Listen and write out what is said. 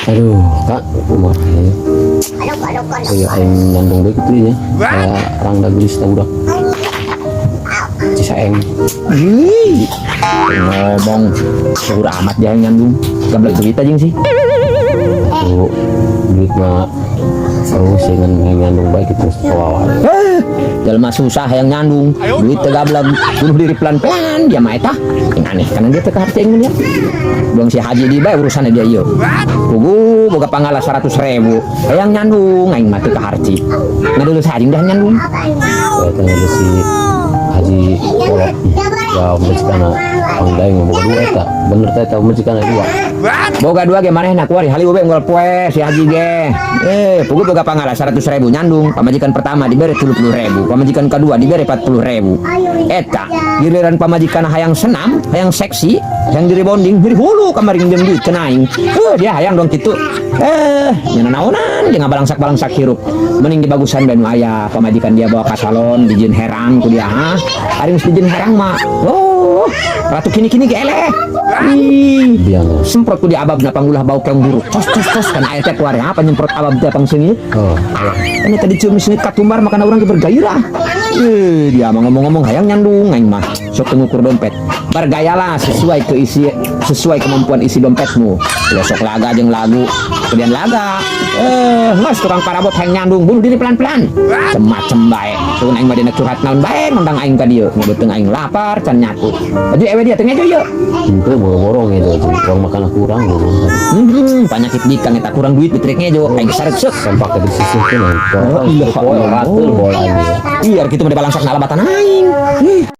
Aduh, Kak, kumaha ya? Kayak aing nyandung bae kitu nya. Kayak rangda gelis tah budak. Cisaeng. Ih, ngomong syukur amat dia yang nyandung. Gablek duit aja sih. Tuh, duit mah terus dengan nyandung bae kitu kawawa. Eh, jelema susah yang nyandung, duit teu gablek, bunuh diri pelan-pelan dia mah eta. Yang aneh karena dia teu kaharti aing dia. Buang si Haji di bae urusannya dia ieu. Pugu boga pangala 100 ribu. Hayang nyandung aing mah teu kaharti. Ngadeuleu saha dah nyandung. Kayak teh si Haji Kolot. Ya majikanna pangdaeng boga dua eta. Bener teh eta majikanna dua. Boga dua ge manehna kuari hali we unggal poe si Haji ge. Eh, pugu boga pangala 100 ribu nyandung. Pamajikan pertama diberi 30 ribu, pamajikan kedua diberi 40 ribu. Eta, giliran pamajikan hayang senam, hayang seksi, hayang diri bonding, beri hulu kamari nginjem duit cenah aing. Eh, dia hayang dong kitu. Eh, nya naonan dia ngabalangsak-balangsak hirup. Mending dibagusan bae nu aya pamajikan dia bawa ka salon, dijieun herang ku dia, ha. Ari geus dijieun herang mah. Oh, ratu kini-kini ge eleh. Ih, Biang. Semprot ku di ababna panggulah bau keong buruk. Cos cos cos kan aya teh kuari apa nyemprot abab teh pang seungit. Oh, Ini tadi cium seungit katumbar makana urang ge bergairah. Eh, dia mah ngomong-ngomong hayang nyandung aing mah. Sok teu ngukur dompet. Bergayalah sesuai ke isi sesuai kemampuan isi dompetmu. Ya sok laga jeung lagu, kemudian laga. Eh, mas tukang parabot hayang nyandung bunuh diri pelan-pelan. Macem-macem bae. Tuh aing mah dina curhat naon bae ngundang aing ka dieu. Ngabeuteung aing lapar can nyatu. Baju ewe dia teh ngejo ieu. Henteu boro-borong gitu. Kurang makan kurang boro. Penyakit bikang eta kurang duit bitrik ngejo aing sarek seuk. Sampak ke disisihkeun. Oh, iya. Poe ratul bola dia. Iya, kitu mah dibalangsak na alabatan aing. Ih.